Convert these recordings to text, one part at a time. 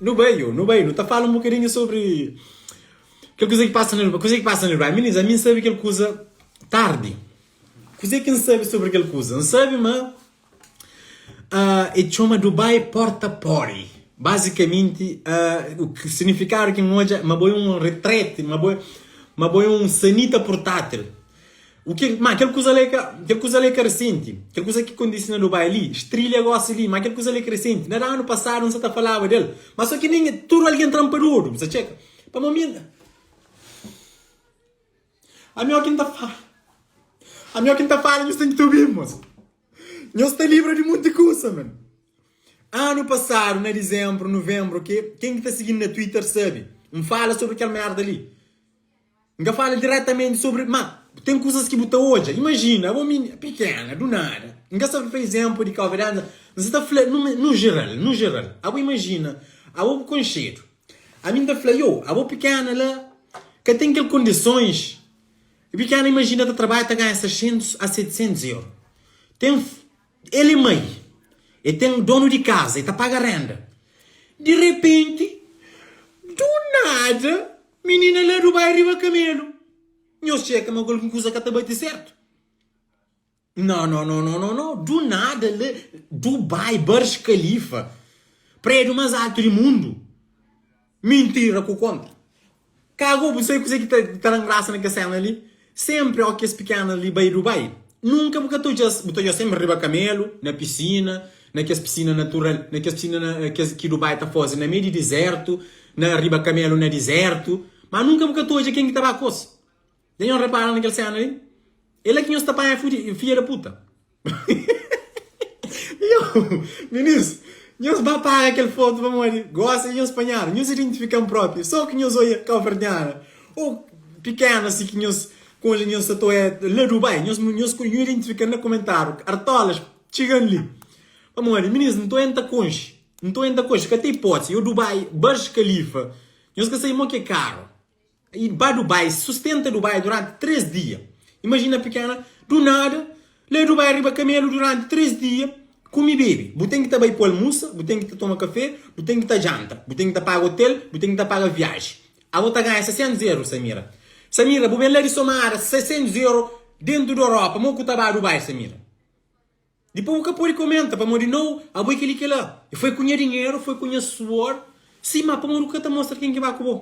Nu bai yo, nu bai, nu ta fala un bokadinhu sobri kel kuza ki pasa na Dubai. Kuza ki pasa na Dubai? Minis, ami N sabe kel kuza tardi. Kuzê ki N sabe sobri kel kuza? N sabe ma e txoma Dubai Porta Potty. Bazikamenti, signifikadu ki N odja ma bo é un retrete, ma bo ma bo é un sanita portátil. U ki, ma kel kuza la é ka, kel kuza la é ka resenti. Kel kuza ki kontise na Dubai li, strilha gosi li, ma kel kuza la é ka resenti. Na anu pasadu N sa ta falaba del, ma so ki ningen, tudu algen tranpa dodu, bu sa txeka. Pamodi mi, ami óki N ta fala, ami óki N ta fala nhos ten ki ta obi-m, mos. Nhos ta libra di monti kusa, man. Anu pasadu na dizembru, nuvenbru, ke, ken ki ta sigi-m na Twitter sabe, N fala sobri kel merda li. N ka fala diretamenti sobri, ma ten kuzas ki bu ta odja. Imajina, abo mi pikena, du nada. N ka sta fla izénplu di Kauverdianu, N sta ta fla nu jeral, nu jeral. Abo imajina, abo bu konxedu. Ami N ta fla, yo, abo pikena la ka ten kel kondisons. Pikena imajina ta trabadja ta ganha 600 a 700 euru. Ten El é mai, el ten donu di kaza, el ta paga renda. Di repenti, du nada, minina la du bai riba kamelu. Nhos txeka ma algun kuza ka ta bati sertu. No, no, no, no, no, no, du nada la du bai Burj Khalifa, prédiu más altu di mundu. Mintira ku konta. Ka go bu sabe kuzê ki ta ta da-m grasa na kes sena li? Senpri ó kes pikena li bai Dubai, nunka bu ka ta odja-s. Bu ta odja-s senpri riba kamelu, na pisina, na kes pisina natural, na kes pisina na kes ki Dubai ta faze na meiu di dizertu, na riba kamelu na dizertu. Ma nunka bu ka ta odja ken ki ta ba ku es. Dja nhos repara na kel sena li? É la ki nhos ta panha fidja da puta. Yo, minis, nhos ba paga kel fotu pamodi gosi dja nhos panhadu. Nhos identifika-m propi. So ki nhos oia kauverdiana o pikena si ki nhos konxe nhos sa ta oia la Dubai. Nhos nhos nhu identifika-m na komentariu. Artolas, txiga-m li. Pamodi, minis, N ta oia N ta konxe. N ta oia N ta konxe. Ka ten ipótisi. Yo Dubai, Burj Khalifa, nhos ka sabe mo ki é karu. I ba Dubai, sustenta Dubai duranti 3 dia. Imajina pikena, du nada, la Dubai riba kamelu duranti 3 dia, kumi bebe. Bu ten ki ta bai ku almusa, bu ten ki ta toma kafe, bu ten ki ta janta, bu ten ki ta paga hotel, bu ten ki ta paga viaji. Abo ta ganha 600 euro, Samira. Samira, bu ben la di Somada, 600 euro dentu di Europa, mo ku ta ba Dubai, Samira? Dipôs bu ka pode komenta pamodi nou abo é kel-li kel-la. E foi ku nha dinheru, foi ku nha suor. Si, má pamodi bu ka ta mostra ken ki ba ku bo?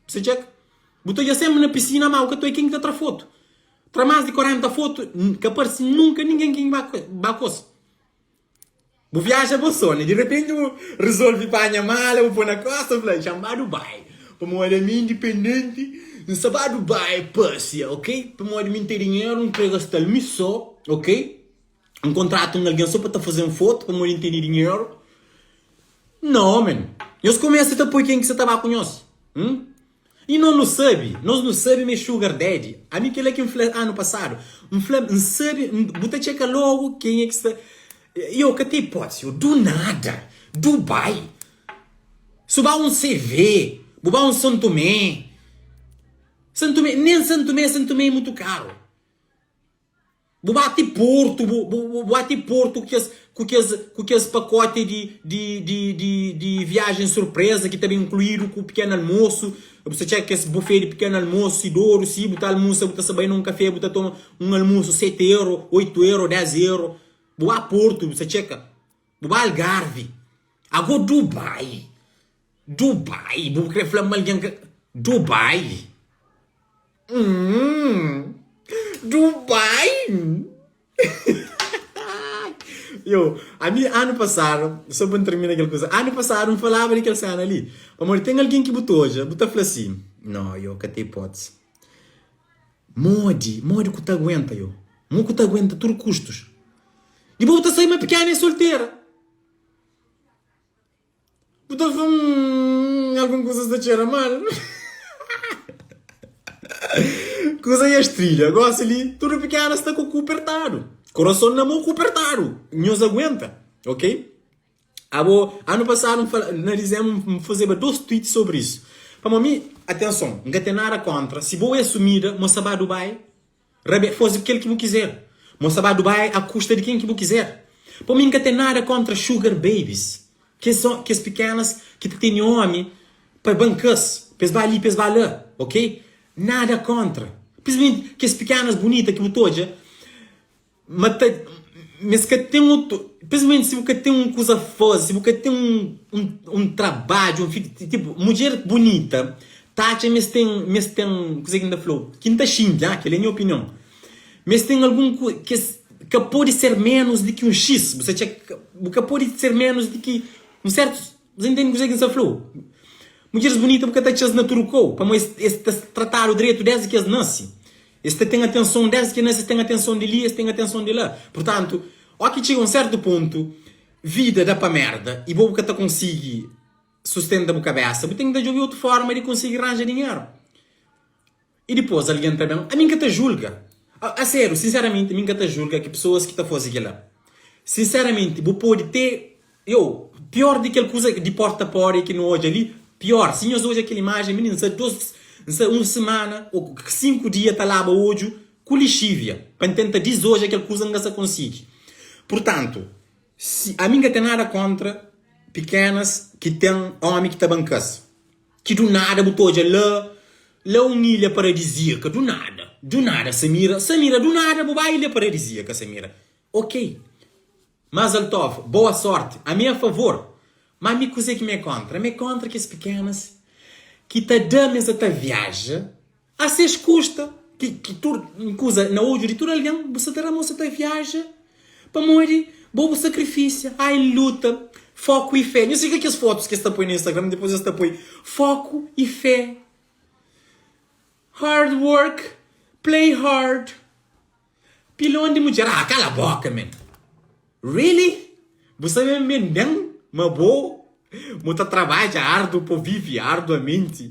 Bu sta txeka? Bu ta odja sénpri na pisina, má bu ka ta odja ken ki ta tra fotu. Tra más di 40 fotu, ka parse nunka ningen ken ki ba ku es. Bu viaja bo sô, ne? Di repenti bu rezolve panha mala, bu poi na kósta, bu fla, Xa-m ba Dubai, pamodi ami é indipendenti, N sta ba Dubai pasia, ok? Pamodi mi N ten dinheru, N krê gasta-l mi sô, ok? N kontrata un algen so pa ta faze-m fotu pamodi N tene dinheru? Nau, men. Nhos kumesa ta poi ken ki sa ta ba ku nhos. Hum? I nos nu sabe, nos nu sabe ma é sugar daddy. Ami kel-la ki N fla anu pasadu. N fla, N sabe, bu ta txeka logu kenha ki sta. Yo, ka ten ipótisi, yo. Du nada. Dubai. Su ba un CV, bu ba un San Tomé. San Tomé, nen San Tomé, San Tomé é mutu karu. Bu ba ti Portu, bu, bu, bu ba ti Portu ku kes, ku kes, ku kes pakote di, di, di, di, di viajen surpreza ki ta ben inkluidu ku pikenu almosu. Bu sta txeka kes bufé di pikenu almosu, si doru, si bu ta almusa, bu ta sta bai na un kafé, bu ta toma un almosu 7 euro, 8 euro, 10 euro. Bu ba Portu, bu sta txeka. Bu ba Algarvi. Ago Dubai. Dubai, bu kre fla ma algen ka. Dubai. Hum, Dubai. Yo, ami anu pasadu, só pa N termina kel kuza, anu pasadu N falaba di kel sena li, pamodi ten algen ki bu ta odja, bu ta fla si, no, yo, ka ten ipótisi. Modi, modi ku ta aguenta, yo? Mo ku ta aguenta tudu kustus? Dipôs bu ta sai ma pikena é soltera. Bu ta fla, Hum, algun kuza sta txera mal. Kuza nha strilha. Gosi li, tudu pikena sta ku ku pertadu. Korason na mo ku pertadu. Nhos aguenta, ok? Abo, anu pasadu, N fala, na dizembru, N fazeba dos tweet sobri isu. Pamodi mi, atenson, N ka ten nada kontra. Si bo é sumida, mo sta ba Dubai, Rabe, faze kel ki bu kizer. Mo sta ba Dubai a kusta di ken ki bu kizer. Pa mi N ka ten nada kontra sugar babies. Kes kes pikenas ki ta tene omi pa banka-s, pa es ba li, pa es ba la, ok? Nada kontra. Prinsipalmenti kes pikenas bunita ki bu ta odja ma ta ma es ka ten otu, prinsipalmenti si bu ka ten un kuza faze, si bu ka ten un un trabadju, un tipu, mudjer bunita ta atxa ma es ten ma es ten, kuzê ki N ta fla-u, ki N ta xinti, ah, kel-li é nha opinion. Ma es ten algun ku ki es ka pode ser ménus di ki un xis. Bu sa txeka, bu ka pode ser ménus di ki un sértu. Bu sa intende kuzê ki N sta fla-u? Mudjeris bunita bu ka ta atxa-s na tudu kau, pamodi es, es ta tratadu dretu désdi ki es nase. Es ta ten atenson désdi ki es nase, es ten atenson di li, es ten atenson di la. Purtantu, óki txiga un sértu pontu, vida da pa mérda i bo bu ka ta konsigi sustenta bu kabésa, bu ten ki ta djobe otu fórma di konsigi ranja dinheru. I dipôs algen ta ben, ami N ka ta julga. A sériu, sinseramenti, mi N ka ta julga ki pesoas ki ta faze kel-la. Sinseramenti, bu pode te, yo, pior di kel kuza di porta pori ki nu odja li, pior. Si nhos odja kel imajen, mininu, N sta dos, N sta un simana ô sinku dia ta laba odju ku lixívia pa N tenta dizoja kel kuza, N ka sta konsigi. Purtantu, si, ami N ka ten nada kóntra pikenas ki ten ómi ki ta banka-s. Ki du nada bu ta odja la la un ilha paradizíaka du nada du nada Samira Samira du nada bu ba ilha paradizíaka Samira Ok Mazel tov boa sorte ami a favor ma mi kuze ki mi é kontra mi é kontra kes pikenas ki ta da ma es ta viaja a ses kusta ki ki tur kuza na odju di tudu algen bu sa ta da ma bu sa ta viaja pamodi bo bu sakrifisia ai luta foku i fé nhos fika kes fotus ki es ta poi na instagram dipôs es ta poi foku i fé hard work play hard pilon di mudjer ah kala boka man really bu sa ben benden ma bo bu ta trabadja ardu pa vivi arduamenti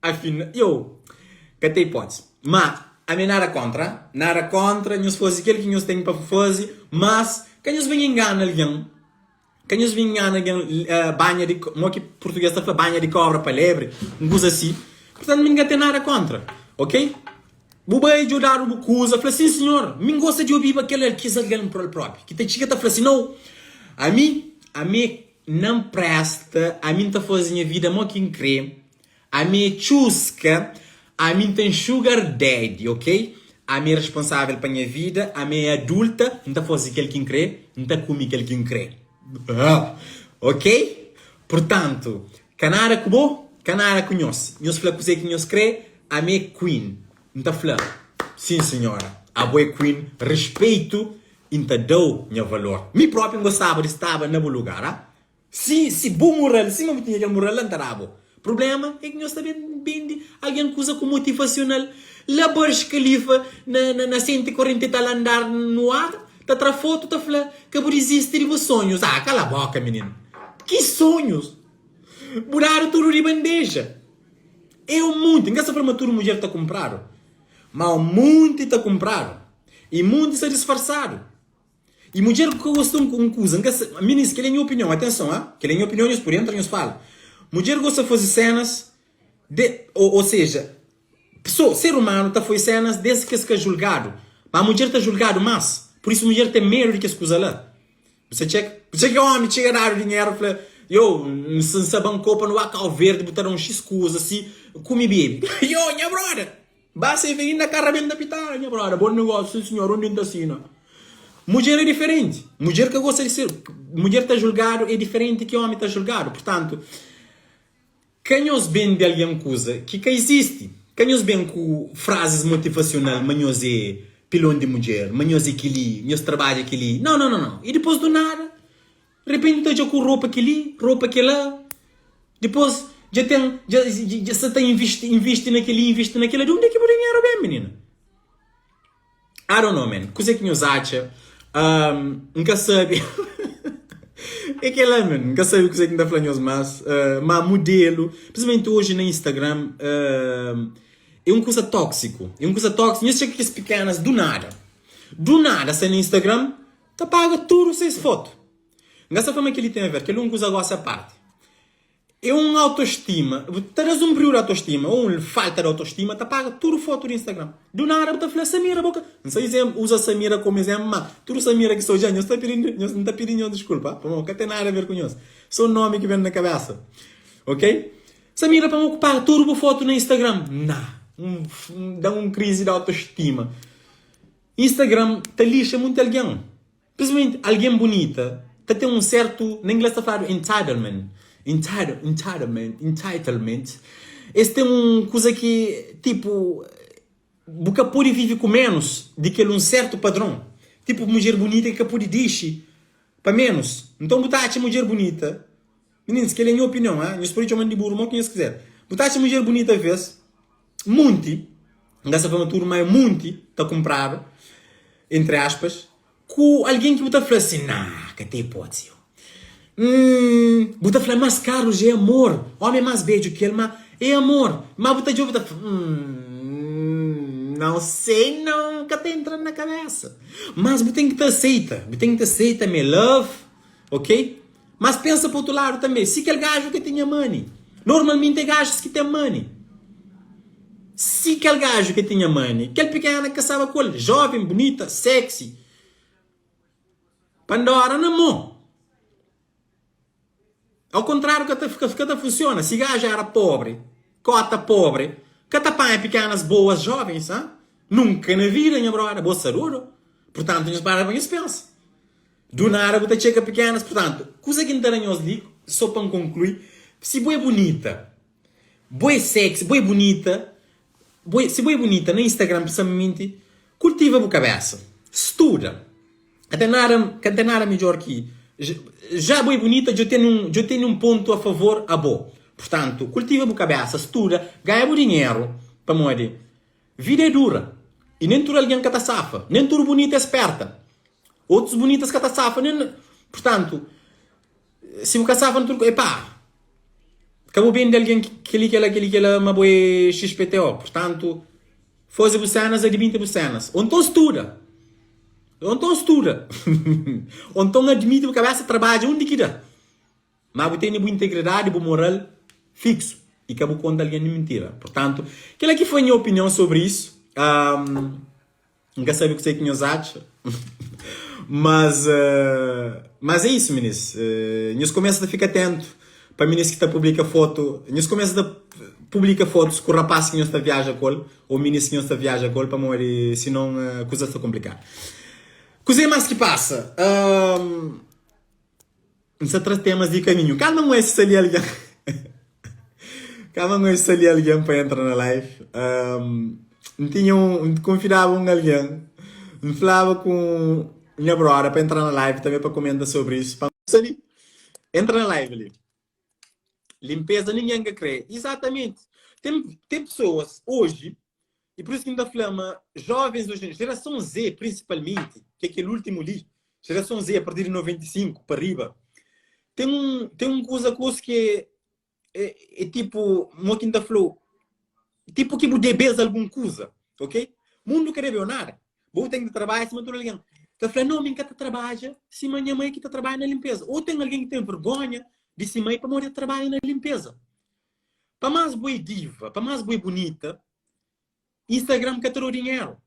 Afina, yo ka ten ipótisi. Ma ami nada kóntra, nada kóntra, nhos faze kel ki nhos ten pa faze, mas ka nhos ben ingana algen, ka nhos ben ingana algen, banha di, mo ki purtugês ta fla, banha di kóbra pa lébre, un kuza si. Purtantu, mi N ka ten nada kóntra, ok? Bu bai djudadu bu kuza, fla, sin sinhor, mi N gosta di obiba kel kes algen própi ki ta txiga ta fla si, nau, ami, ami N presta, ami N ta faze nha vida mo ki N kre, Ami é txuska, ami N ten sugar daddy, ok? Ami é responsável pa nha vida, ami é adulta, N ta faze kel ki N kre, N ta kume kel ki N kre. Ok? Purtantu, ka nada ku bo, ka nada ku nhos. Nhos fla kuzê ki nhos kre, ami é queen. N ta fla, Sim senhora, abo é queen, respeitu i N ta da-u nha valor. Mi própi N gostaba di staba na bu lugar, ah. Si si bu mural sima bu tinha kel mural la N ta da bo. Prublema é ki nhos ta ben bende algen kuza ku motivasional la Burj Khalifa na na na 140 e tal andar nu ar ta tra fotu ta fla ka bu dizisti di bu sonhus. Ah kala boka mininu. Ki sonhus? Bu dadu tudu di bandeja. É un munti, N ka sta fla ma tudu mudjer ta kunpradu, ma un munti ta kunpradu i munti sta disfarsadu. I mudjer ku ka gosta un kuza, N ka sa, minis, kel é nha opinion, atenson ha, kel é nha opinion, nhos pode entra nhos fala. Mudjer gosta faze senas de, ou, ou seja, pesoa, ser humanu ta faze senas desdi ki es ka julgadu, ma mudjer ta julgadu mas, pur isu mudjer ten medu di kes kuza la. Bu sa txeka? Bu txeka ki omi txiga dadu dinheru fla, yo, N sa banko pa nu ba Kau Verdi, bu ta da un xis kuza si, kume bebe. Yo, nha brother! Ba CV inda ka rabenta pitada nha broda bon negócio sim senhor undi nta sina mudjer é diferenti mudjer ka gosta di ser mudjer ta julgadu é diferenti ki omi ta julgadu portanto ka nhos bende algen kuza ki ka izisti ka nhos ben ku frazes motivacional ma nhos é pilon di mudjer ma nhos é kili nhos trabadja kili não não não não e dipos do nada Repenti ta odja ku ropa keli, ropa kela, dipos dja ten, dja, dja sa ta invisti, invisti na keli, invisti na kela, di undi ki bu dinheru ben, minina? I don't know, man. Kuzê ki nhos atxa? Um, N ka sabe. É kela, man. N ka sabe kuzê ki N ta fla nhos más. Uh, ma mudelu, principalmente oji na Instagram, uh, é un kuza tóksiku. É un kuza tóksiku. Nhos txeka kes pikenas do nada. Do nada, sai na Instagram, Ta paga tudu ses fotu. N ka sta fla ma kel-li ten aver, kel-li un kuza gosi a parti. É un autoestima, bu ta da-s un briu di autoestima ou un falta di autoestima ta paga tudu fotu di Instagram. Du nada bu ta fla Samira bo ka. N sta uza Samira komu izénplu ma tudu Samira ki sta odja-m nhos ta pidi nhos N ta pidi nhos diskulpa pamodi ka ten nada a ver ku nhos. So nomi ki ben na kabesa. Ok? Samira pamodi ku paga tudu bu fotu na Instagram? Nah, N da un krizi di autoestima. Instagram ta lixa munti algen. Principalmente algen bunita ta ten un sertu, na ingles ta fladu entitlement, entitlement, entitlement, es ten un kuza ki tipo bu ka pode vive ku menus di kel un sertu padron, tipo mudjer bunita ki ka pode dixi pa menus, nton bu ta atxa mudjer bunita, mininus kel é nha opinion, ha, nhos pode txoman di buru mo ki nhos kizer, bu ta atxa mudjer bunita ves Munti, N ka sta fla ma tudu, ma é munti ta kunpradu, entri aspas, ku algen ki bu ta fla si, Nah, ka ten ipótisi. Hum, bu ta fla, Mas Carlos, é amor. Ómi é más bedju ki el, má é amor. Má bu ta djobe, bu ta fla, Hum, não sei não, ka ta entra-m na kabésa. Mas bu ten ki ta aseita, bu ten ki ta aseita ma é love, ok? Mas pensa pa otu ladu tanbe, si kel gaju ka tinha money, normalmenti é gajus ki ten money. Si kel gaju ka tinha money, kel pikena ka staba ku el, joven, bunita, sexy, Pandora na mo. Ao kontrariu ka ta ka ta funciona, si gaju era pobre, kota pobre, ka ta panha pikenas boas jovens, ha? Nunka na vida nha broda, bo sta dodu? Purtantu nhos para pa nhos pensa. Du nada bu ta txeka pikenas. Purtantu, kuza ki N ta da nhos li, so pa N konklui, si bo é bunita, bo é sexy, bo é bunita, bo é, si bo é bunita na Instagram prisamenti, kultiva bu kabesa, studa. Ka ten nada, ka ten nada midjor ki ja bo é bunita, djo ten un, djo ten un pontu a favor a bo. Purtantu, kultiva bu kabesa, studa, ganha bu dinheru, pamodi vida é dura i nen tudu algen ka ta safa, nen tudu bunita é sperta. Otus bunitas ka ta safa nen na. Purtantu, si bu ka safa na tudu kuza, epá, ka bu bende algen kel-li, kel-la, kel-li, kel-la, ma bo é XPTO. Purtantu, faze bu sénas, admiti bu sénas. Ô nton studa. Ô nton studa. Ô nton admiti bu kabésa, trabadja undi ki da. Má bu tene bu integridadi, bu moral fixu i ka bu konta algen di mintira. Purtantu, kel-la ki foi nha opinion sobri isu. N ka sabe kuse ki nhos atxa, mas mas é isu minis. Nhos kumesa ta fika atentu pa minis ki ta publika fotu, nhos kumesa ta publika fotus ku rapaz ki nhos ta viaja ku el ô minis ki nhos ta viaja ku el pamodi sinon kuzas ta konplikadu. Kuzê más ki pasa? N sa tra temas di kaminhu. Kalma n osi sta li algen. Kalma n osi sta li algen pa entra na live. Um, n tinha un, n konfidaba un algen. N flaba ku nha broda pa entra na live tanbe pa komenta sobri isu. Pa sta li. Entra na live li. Limpeza ningen ka kre. Izatamenti. Ten, ten pesoas oji, i pur isu ki N ta fla ma jovens oji, jerason Z prinsipalmenti, ki é kel últimu li, jerason Z a partir di 95 pa riba, ten un, ten un kuza ku os ki é, é, é tipu, mo ki N ta fla-u, tipu ki bu debe-s algun kuza, ok? Mundu ka debe-u nada. Bo ten ki trabadja sima tudu algen. Ta fla, no, mi N ka ta trabadja sima nha mai ki ta trabadja na linpeza. Ô ten algen ki ten vergonha di si mai pamodi el trabadja na linpeza. Pa más bo é diva, pa más bo é bunita, Instagram ka ta da-u dinheru.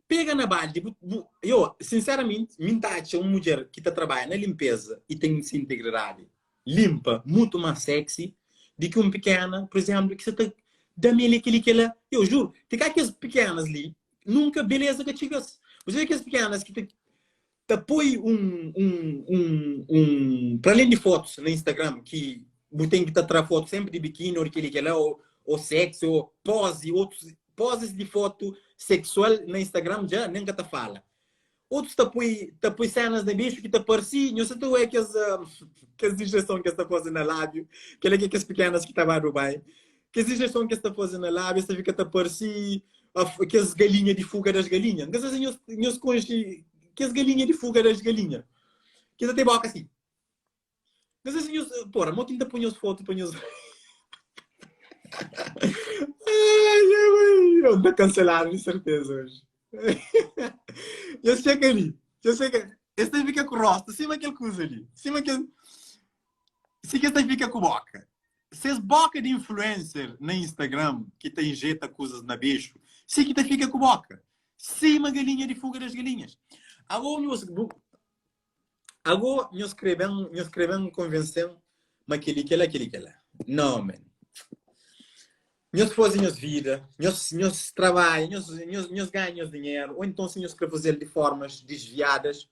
Pega na baldi, bu, bu, yo, sinseramenti, mi N ta atxa un mudjer ki ta trabadja na linpeza i ten se integridadi limpa mutu más sexy di ki un pikena, pur izénplu, ki sa ta da-m el é kel-li, kel-la. Yo juru, ti ka kes pikenas li Nunka beleza ka txiga-s. Bu sabe kes pikenas ki ta ta poi un un un un para alén di fotus na Instagram ki bu ten ki ta tra fotu senpri di bikini ô di kel-li kel-la ô ô sexy ô pozi otus pozis di fotu seksual na Instagram dja nen ka ta fala. Otus ta poi ta poi senas na bexu ki ta parsi nhos sa ta oia kes kes injeson ki es ta faze na labiu kel-la ki é kes pikenas ki ta ba Dubai kes injeson ki es ta faze na labiu es ta fika ta parsi kes galinha di fuga das galinha N ka sa si nhos nhos konxe kes galinha di fuga das galinha ki ta ten boka si N ka sa si nhos porra mo ki N ta poi nhos fotu pa nhos ai ai N ta kanseladu di serteza oji Nhos txeka li nhos txeka es ta fika ku rostu sima kel kuza li sima kel si ki es ta fika ku boka. Ses boka di influencer na Instagram ki ta injeta kuzas na bexu, si ki ta fika ku boka sima galinha di fuga das galinhas. Ago nhos bu ago nhos kre ben nhos kre ben konvensen ma keli kela keli kela. No man. Nhos faze nhos vida, nhos nhos trabadja, nhos nhos nhos ganha nhos dinheru, ou enton si nhos kre fazel di formas desviadas,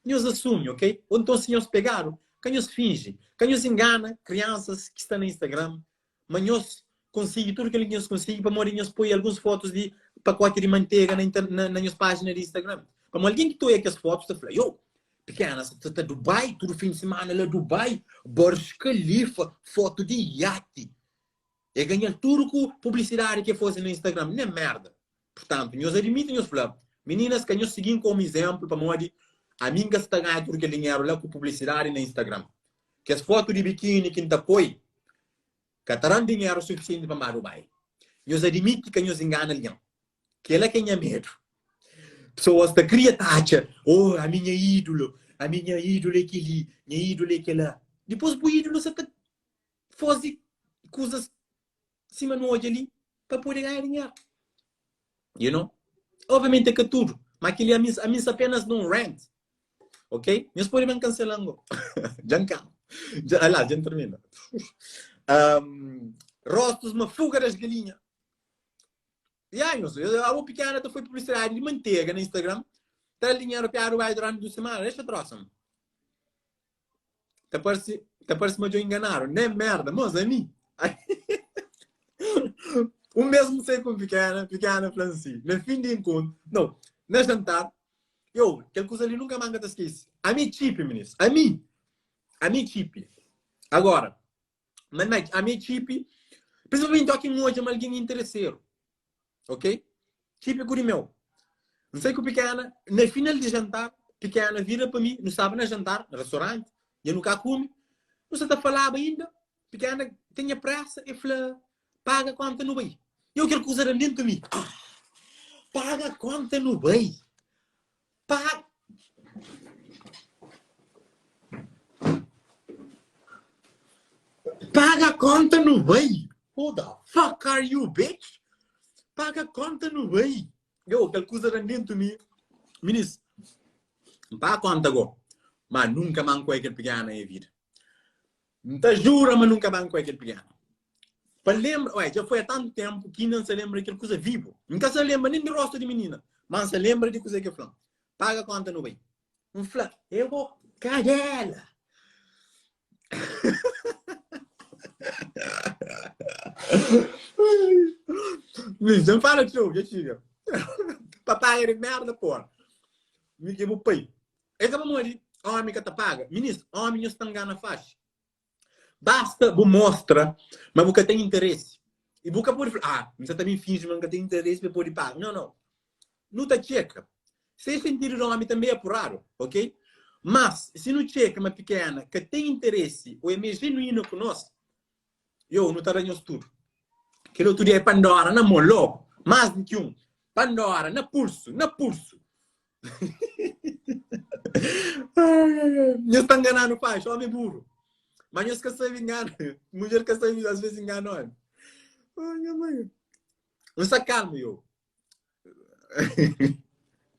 nhos asumi, ok? Ou enton si nhos pegadu, Ka nhos finji, ka nhos ingana kriansas ki sta na Instagram ma nhos konsigi tudu kel ki nhos konsigi pamodi nhos poi alguns fotus di pakoti di mantega na na nhos pajina di Instagram. Pamodi algen ki ta oia kes fotus ta fla, Yo, pikena sa ta Dubai tudu fin di simana la Dubai, Burj Khalifa, fotu di iati. E ganhal tudu ku publisidadi ki e faze na Instagram. Nen merda. Purtantu, nhos admiti, nhos fla, Mininas, ka nhos sigi-m komu izénplu, pamodi ami N ka sta ganha tudu kel dinheru la ku publisidadi na Instagram. Kes fotu di bikini ki N ta poi ka ta da-m dinheru sufisienti pa N ba Dubai. Nhos admiti, ka nhos ingana algen. Kel-la ki é nha medu. Pesoas ta kria ta atxa, Oh, ami nha ídulu, ami nha ídulu é kel-li, nha ídulu é kel-la. Dipôs bu ídulu sa ta faze kuzas sima nu odja li pa pode ganha dinheru. You know? Obviamente é ka tudu, ma kel-li ami, ami sta apenas num rant. Ok? Nhos pode ben kansela-m go. Dja N kaba. Dja, aliás, dja N termina. Um, rostos ma fuga das galinha. Ya, nhos, abo pikena ta foi publicidade di mantega na Instagram, ta dinheru piadu bai durante du semana, deixa troça. Ta parse, ta parse ma djo enganadu. Nem merda, mos, ami. Um mês N sai ku pikena, pikena fla-m si, na fin di enkontru, não, na jantar, eu, kel kuza li nunka más N ka ta skese. Ami é txipi, minis. Ami, ami é txipi. Agora, ma na, ami é txipi, principalmente óki N odja ma algen é intereseru. Ok? Típiku di meu. N sai ku pikena, na final di jantar, pikena vira pa mi, nu staba na jantar, na restauranti, dja nu ka kume, nu sa ta falaba inda, pikena tinha presa, e fla, paga konta nu bai. Eu kel kuza da-m dentu mi, ah, paga konta nu bai. Pa Paga konta nu bai. Who the fuck are you, bitch? Paga konta nu bai. Yo, kel kuza da dentu mi. Minis, N paga konta go. Ma nunka ma N koi kel pikena na nha vida. N ta jura ma nunka ma N koi kel pikena. Pa lembra, ué, dja foi há tantu tempu ki inda N sa lembra di kel kuza vivu. N ka sa lembra nen di rostu di minina, ma N sa lembra di kuzê ki el fla-m. Paga konta nu bai. N fla, E bo kadela! Minis, dja N fala txeu, dja txiga. Pa paga di merda, porra. Mi ki é bu pai. É ka pamodi omi ka ta paga. Minis, omi nhos ta ngana faxi. Basta bu mostra ma bu ka ten interesi. I bu ka pode fla, ah, N sa ta ben finji ma N ka ten interesi pa e pode paga. Nau, nau. Nu ta txeka. Se sentidu di omi tanbe é apuradu, ok? Mas, si nu txeka ma pikena ka ten interesi o é me jenuína ku nos, yo, nu ta da nhos tudu. Kel otu dia é Pandora na mon logu. Más di ki un. Pandora na pulsu, na pulsu. Nhos ta ngana-nu faxi, omi buru. Ma nhos ka sabe ngana. Mudjer ka sabe as ves ngana omi. Ai, nha mãe. N sta kalmu, yo.